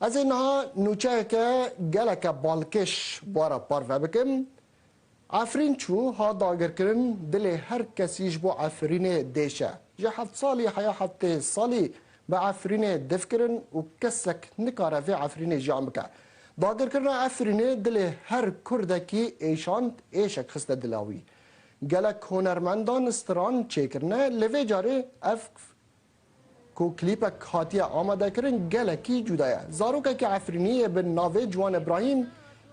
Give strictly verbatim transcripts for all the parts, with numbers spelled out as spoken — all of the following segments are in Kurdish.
Ez ê niha nûçeyeke geleke balkêş wara parve bikim. Efrîn çû, hat dagirkirin, dilê her kesî ji bo Efrînê dêşe. Ji heft salî heya heftê salî bi Efrînê difikirin û kesek nikare vê Efrînê jiyan bike. Dagirkirina Efrînê dilê her Kurdekî êşand, êşek xiste dila wî. Gelek hunermendan stran çêkirine, lê vê carê ev ku klîpek hatiye amadekirin gelekî cuda ye. Zarokekî Efrînî yê bi navê Ciwan Îbrahîm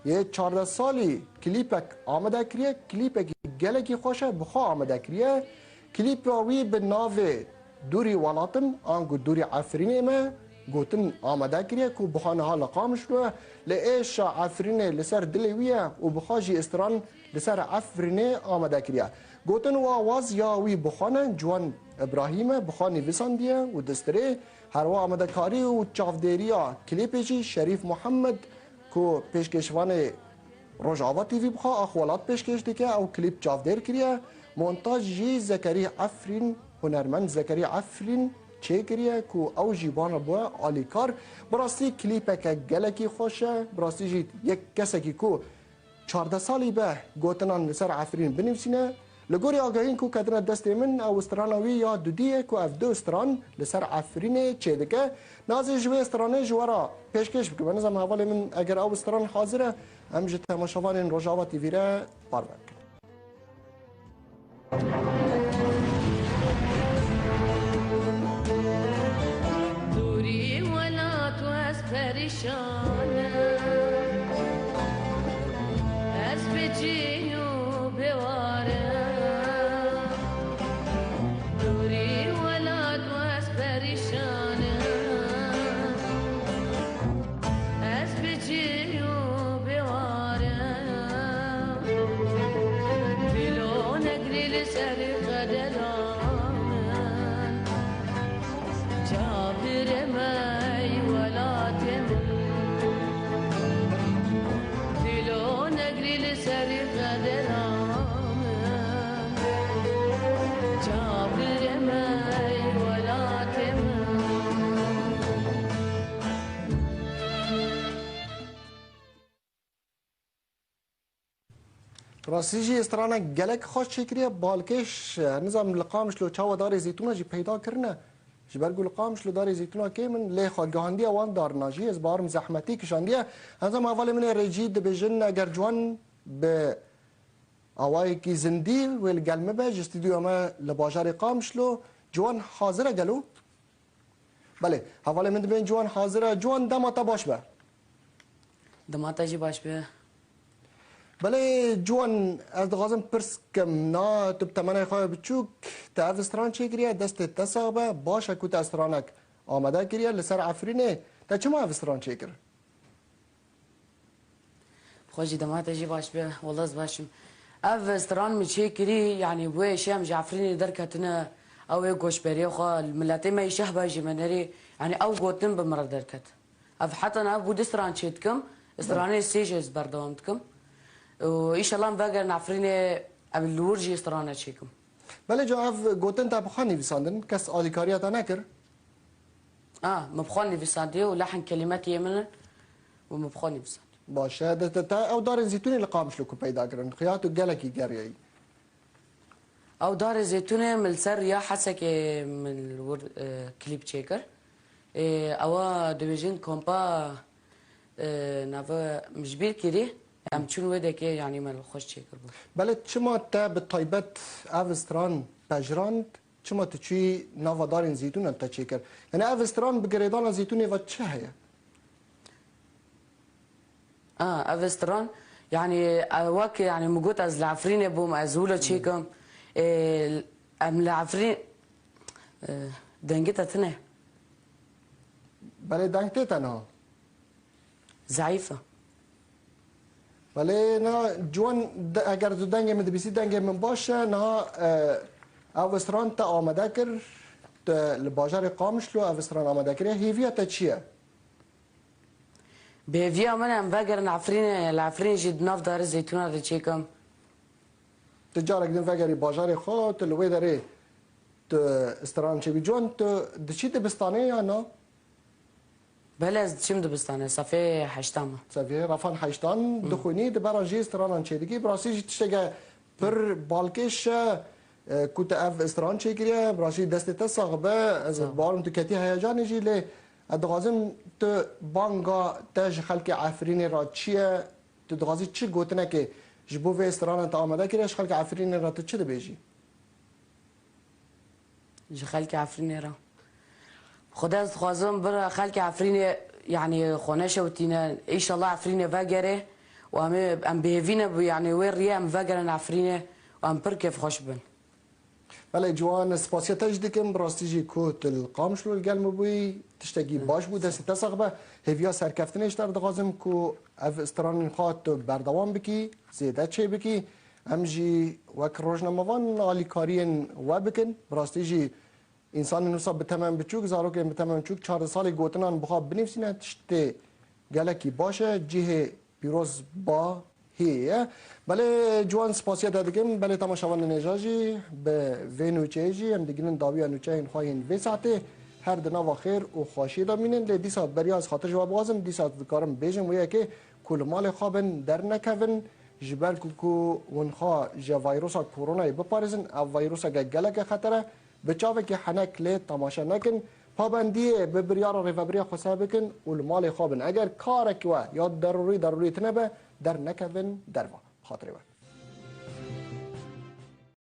yê çardeh salî klîpek amade kiriye, klîpekî gelekî xweş e, bi xwe amade kiriye. Klîpa wî bi navê Dûrî Welatim anku Dûrî Efrînê me gotin amade kiriye ku bi xwe niha li Qamişlo ye. Li êşa Efrînê li ser dilê wî ye û bi xwe jî stran li ser Efrînê amade kiriye. Gotin û awaz ya wî bi xwe ne, Ciwan Îbrahîm e, bi xwe nivîsandiye û distirê. Herwa amadekarî û çavdêriya klîpê jî Şerîf Muhammed ku pêşkêşvanê Rojava T V bi xwe Ax Welat pêşkêş dike, ew klîp çavdêr kiriye. Montaj jî Zekerî Efrîn, hunermend Zekerî Efrîn çêkiriye ku ew jî bana bûye alîkar. Bi rastî klîpeke gelekî xweş e. Bi rastî jî yek kesekî ku çardeh salî be gotinan li ser Efrîn binivîsîne. Li gorî agahiyên ku ketine destê min, ew strana wî ya dudî ye ku ev du stran li ser Efrînê çêdike. Nazê ji wê stranê ji we re pêşkêş bikim. Nizam hevalê min eger ew stran hazir e, em ji temaşevanên Rojava T V re parve bikin. Dûrî welat û ez perîşan im. Ez bi cîn û bêwar im. Dûrî welat û ez perîşan im. Ez bi cî û bêwar im. Dilo negirî li ser qedera min. Çavdire me ey welatê min. Dilo negirî li ser qedera min. Çavdire me ey welatê min. Rastî jî stranek gelek xweş çêkiriye, balkêş, nizam li Qamişlo çawa darê zeytûna jî peyda kirine. Ji ber ku li Qamişlo darê zeytûna kêm in, lê xwe gihandiye wan darina jî, ez barim zehmetî kişandiye. Nizam hevalê min ê rêcî dibêjin, eger Ciwan bi awayekî zindî wê li gel me be, ji stûdyoya me li bajarê Qamişlo. Ciwan hazir e gelo? Belê, hevalê min dibên Ciwan hazir e. Ciwan, dema te baş be. Dema te jî baş be. Belê, Ciwan, ez dixwazim pirs kim, na tu bi temenay xwe biçûk, te ev stran çêkiriye, destê te sax be, baş e ku te stranek amade kiriye li ser Efrînê, te çima ev stran çêkir? Xwe jî dema te jî baş be, wela ez baş im. Ev stran min çêkirî, yanî wê şem ji Efrînê derketine, ew ê goşberê xwe, miletê me yî şeh be jî me nerê, yanî ew gotin bi min re derket. Ev heta niha bû du stran çê dikim, stranê sê jî ez berdewam dikim. Û îşellah em vegerin Efrînê, ev li wir jî strane çêkim. Belê, ca ev gotin te bi xwe nivîsandin, kes alîkariya te nekir? A, min bi xwe nivîsandiye û lehn kelîmetiyê min in û min bi xwe nivîsandiye. Baş e, de, de, te ew darên zîtûnê li Qamişlo ku peyda kirin, xuya tu gelekî geriyayî. Ew darê zeytûnê min li ser riya Hesekê min li wir, e, klîp çêkir. E, ewa dibêjin kompa, e, nava min ji bîr kirî, em çûn wê dekê, yanî me li xweş çêkir bû. Belê, çima te bi taybet ev stran pejirand? Çima tu çûyî nava darên zeytûnan te çêkir? Yanî ev stran bi girêdana zeytûnê ve çi heye? A, ev stran, yanî, e, wek, yanî, min got ez li Efrînê bûm, ez wilo çêkim. E, em li Efrîn, e, dengê te tune. Belê, deng tê te niha? Zeîf e. Belê, na, Ciwan, de, eger tu dengê min dibîsî, dengê min baş e. Niha, e, ev stran te amade kir, te li bajarê Qamişlo ev stran amade kiriye. Hêviya te çi ye? Bi hêviya min em vegerin Efrînê, li Efrîn jî di nav darê zeytûna de çêkim. Tu carek din vegerî bajarê xwe, tu li wê derê tu stran çêbî. Ciwan, tu diçî dibistanê ya na? Belê, ez diçim dibistanê, sefê heşta me. Sefê refan heştan dixwînî, di bera jî stranan çêdikî. Bi rastî jî tişteke pir balkêş e, e, ku te ev stran çêkiriye. Bi rastî destê te sax be. Ez Sağ ol. Barim tu ketî heyecanê jî, lê ez dixwazim tu banga te ji xelkê Efrînê re çi ye? Tu dixwazî çi gotinekê ji bo vê stranan te amade kiriye? Ji xelkê Efrînê re tu çi dibêjî? Ji xelkê Efrînê re. Xwedê ez dixwazim bir xelkê Efrînê, yanî xwe neşewitîne. Înşallah Efrînê vegere û em ê, em bêhêvî ne bi, yanî wê riyê em vegerin Efrînê û em pir kêfxweş bin. Belê Ciwan, spasiya te jî dikim. Bi rastî jî ku tu li Qamişlo li gel min bûyî, tiştekî baş bû. Destê te sax be. Hêviya serkeftinê ji te re dixwazim ku ev stranên xwe tu berdewam bikî, zêde çêbikî. Em jî wek rojnamevan alîkariyên we bikin. Bi rastî jî Însanên wisa bi temen biçûk, zarokên bi temen biçûk, çardeh salî gotinan bi xwe binivîsîne, tiştê gelekî baş e, cihê pîroz ba hê ye. Belê Ciwan, spasiya te dikim. Belê temaşevanên hêja jî bi vê nûçeyê jî em digihînin dawiya nûçeyên xwe yên vê saetê. Her di nava xêr û xweşiyê de bimînin. Lê dîsa beriya ez xatir ji we bixwazim, dîsa dikarim bêjim wê yekê ku li malê xwe bin, dernekevin, ji ber ku, ku hûn xwe ji vayrosa koronayê biparêzin. Ev vayroseke geleke xeter e. Bi çavekî henek lê temaşe nekin. Pabendiyê bi biryara rêvebiriya xwese bikin û li malê xwe bin. Eger karek we ya derûrî, derûrî tune be, dernekevin derva. Xatirê we.